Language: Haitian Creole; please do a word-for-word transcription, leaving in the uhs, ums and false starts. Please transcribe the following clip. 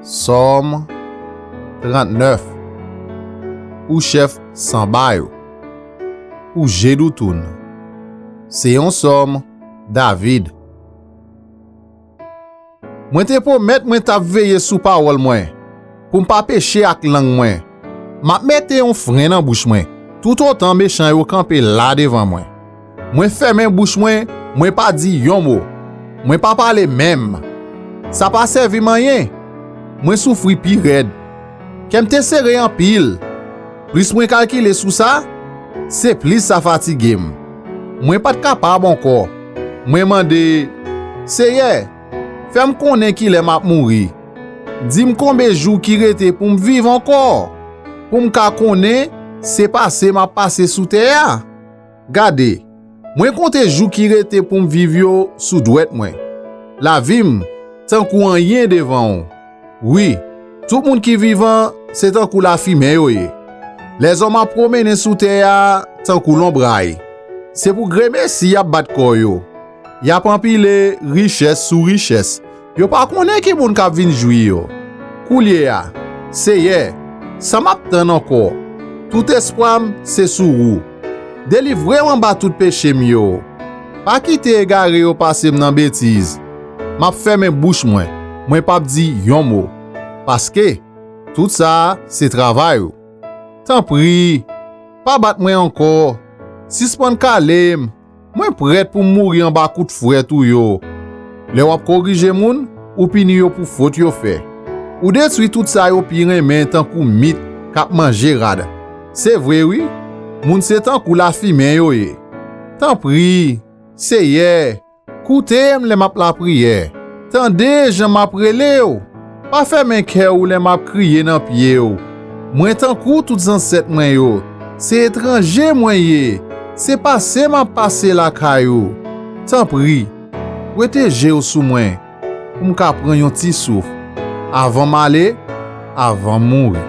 Sòm trannèf. Pou chèf sanba yo. Pou je doutoun. Se yon sòm David. Mwen te pwomèt mwen t ap veye sou pawòl mwen, pou m pa peche ak lang mwen. M ap mete yon fren nan bouch mwen, toutotan mechan yo kanpe la devan mwen. Mwen fèmen bouch mwen, mwen pa di yon mo. Mwen pa pale menm. Sa pa sèvi m anyen. Mwen soufri pi rèd. Kè m te sere anpil. Plis mwen kalkile sou sa, se plis sa fatige m. Mwen pa t kapab ankò. Mwen mande, Seyè, fè m konnen kilè m ap mouri. Di m konbe jou ki rete pou m viv ankò, pou m ka konnen se pase m ap pase sou tè a. Gade, mwen konte jou ki rete pou m viv yo sou dwèt mwen. Lavi m tankou anyen devan w. Wi, tout moun ki vivan se tankou lafimen yo ye. Lèzòm ap pwomennen sou tè a tankou lonbray. Se pou gremesi y ap bat kò yo. Y ap anpile richès sou richès. Yo pa konnen ki moun k ap vin jwi yo. Koulye a, Seyè, sa m ap tann ankò? Tout espwa m se sou ou. Delivre m anba tout peche m yo. Pa kite egare yo pase m nan betiz. M ap fèmen bouch mwen, mwen p ap di yon mo. Paske, tout sa a se travay ou. Tanpri, pa bat mwen ankò. Sispann kale m. Mwen prèt pou m mouri anba kout fwèt ou yo. Lè w ap korije moun, ou pini yo pou fot yo fè. Ou detwi tout sa yo pi renmen tankou mit k ap manje rad. Se vre wi, moun se tankou lafimen yo ye. Tanpri, Seyè, koute m lè m ap lapriyè. Tande jan m ap rele w. Pa fèmen kè w lè m ap kriye nan pye w. Mwen tankou tout zansèt mwen yo. Se etranje mwen ye. Se pase m ap pase lakay ou. Tanpri, wete je w sou mwen, pou m ka pran yon ti souf, avan m ale, avan m mouri.